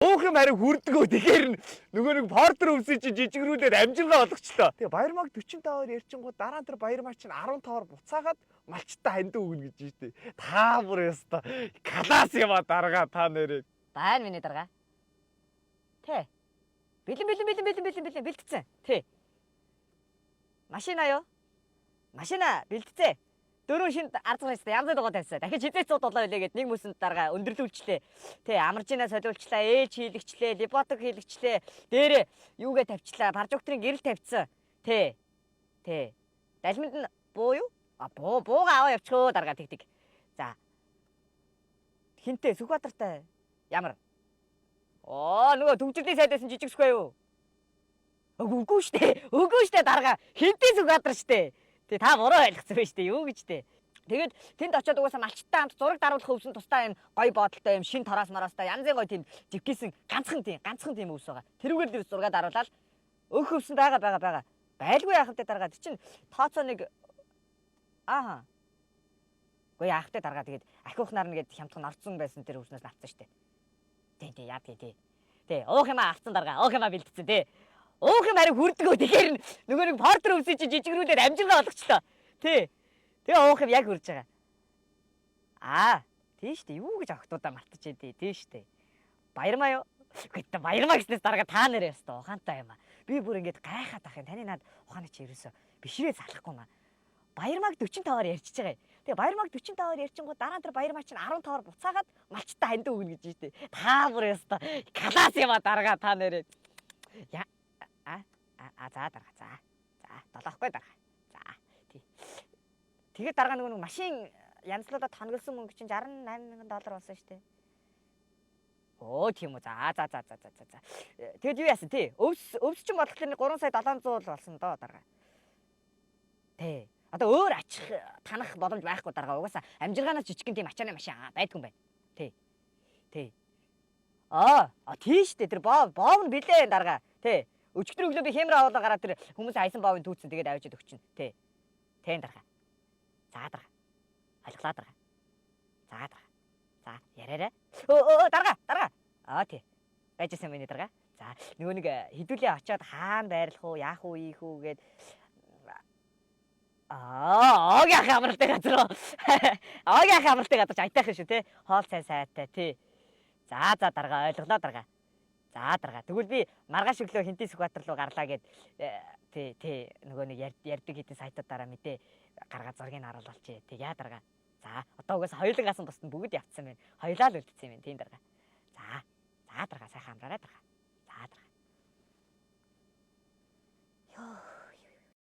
Уух юм харин хүрдгөө. Тэгэхээр нөгөө нэг портер өвсөн чинь жижигрүүлээд амжиргаа олгочлоо. Тэгээ Баярмаг 45-аар ярьчингууд дараа нь тэр Баярмаг чинь 15-аар буцаагаад малчтай хандив өгнө гэж штэ. Та бүр яста класс юм а даргаа та нэрээ. Байна миний дарга. Тэ. Бэлэн бэлэн бэлэн бэлэн бэлэн бэлэн бэлтцэн. Тэ. Машина юу? Машина бэлтцээ. Дөрөв шинэ ард гарсан янз дугаа тавьсан. Дахиж хизээч цууд болоо үлээ гэд нэг мөсөнд дарга өндөрлүүлчлээ. Тэ амаржина солиулчлаа, ээж хийлэгчлээ, либотог хийлэгчлээ. Дээрээ юугээ тавьчлаа, прожекторын гэрэл тавьчихсан. Тэ. Тэ. Далминд нь буу юу? А буу бууга аваа явчихөө дарга тэг тэг. За. Хинтээ Сүхбаатартай ямар? Оо нөгөө төвжирлийн сайд байсан жижиг сүхэ юу? Үгүй штэ. Үгүй штэ дарга. Хинтээ Сүхбаатар штэ. Тэ та буруу ойлгосон байж штэ. Юу гэж тэ. Тэгээд тэнд очиод угаасаа малчтай хамт зураг даруулах өвсөн тустай юм гой бодолтой юм шин тороос мороостой янзын гой тийм живгийсэн ганцхан тийм өвс байгаа. Тэрүүгээр л зураг даруулаад өөх өвсөн байгаа байгаа байгаа. Байлгүй яах вэ дарга. Тэр чин тооцоо нэг ааха. Гүй яах вэ дарга тэгээд ахиухнаар нэгэд хямдхан орцсон байсан тэр өвснөөс авцсан штэ. Тий тий яа тий тий. Тий уух юмаа авцсан дарга. Уух юмаа бэлтцсэн тий. Уух юм харин хүрдгөө. Тэгэхээр нөгөө нэг портер өвсөн чинь жижигрүүлээд амжиргаа олгочлоо. Тий. Тэгээ уух юм яг хүрж байгаа. Аа тий штэ юу гэж охтуудаа мартаж тий тий штэ. Баярмаа юу? Үгүй та баярмаа гэснээс дарга та нэрээ яста ухаантай юм а. Би бүр ингэж гайхаад ах юм. Таны над ухааны чи ерөөсөө бишрээ залахгүй маа. Баярмаг 45-аар ярьчихж байгаа юм. Тэгээ Баярмаг 45-аар ярьчингууд дараа нь тэр Баярмаг чинь 15-аар буцаагаад малчтай хандив өгнө гэж штэ. Та бүр яста класс юм а дарга та нэрээ. Я а а за дарга за. За долоохгүй дарга. За тий. Тэгээд дарга нөгөө нэг машин янзлуудад хонголсон мөнгө чинь 68 мянган доллар болсон штэ. Өө тийм үү. За за за за за за. Тэгэд юу яасан тий? Өвс өвс чинь болохоор 3 сая 700 л болсон доо дарга. Тий. Одоо өөр ачих танах боломж байхгүй дарга. Угаасаа амжиргаанаас жижигхэн тийм ачааны машин байдгүй юм байна. Тий. Тий. Аа, тий штэ тэр боо боо нь билээ дарга. Тий. Өчигдөр өглөө би хэмрэ аваалаа гараад тэр хүмүүс айсан боовын түүцэн тэгээд авчиад өгчин. Тий. Тий дарга. За дарга. Ойлголоо дарга. За дарга. За яриарай. Өө дарга дарга. Аа тий. Байжсэн миний дарга. За нөгөө нэг хідүүлээ очиод хаана байрлах уу, яах уу, ийх үү гэд аа, огийн амралтын газар уу. Огийн амралтын газар ч аятайхан шүү те. Хоол сайн сайтай тий. За за дарга ойлголоо дарга. За дарга. Тэгвэл би маргааш өглөө Хинтээ Сүхбаатар руу гарлаа гэд тий тий нөгөө нэг ярьдаг хэдэн сайтуудаараа мэдээ гаргаа зургийг харуулчих. Тэг яа дарга. За одоо угаасаа хоёулангаас нь бусд нь бүгд явцсан байна. Хоёулаа л үлдсэн юм байна тийм дарга. За за дарга сайхан амраарай дарга.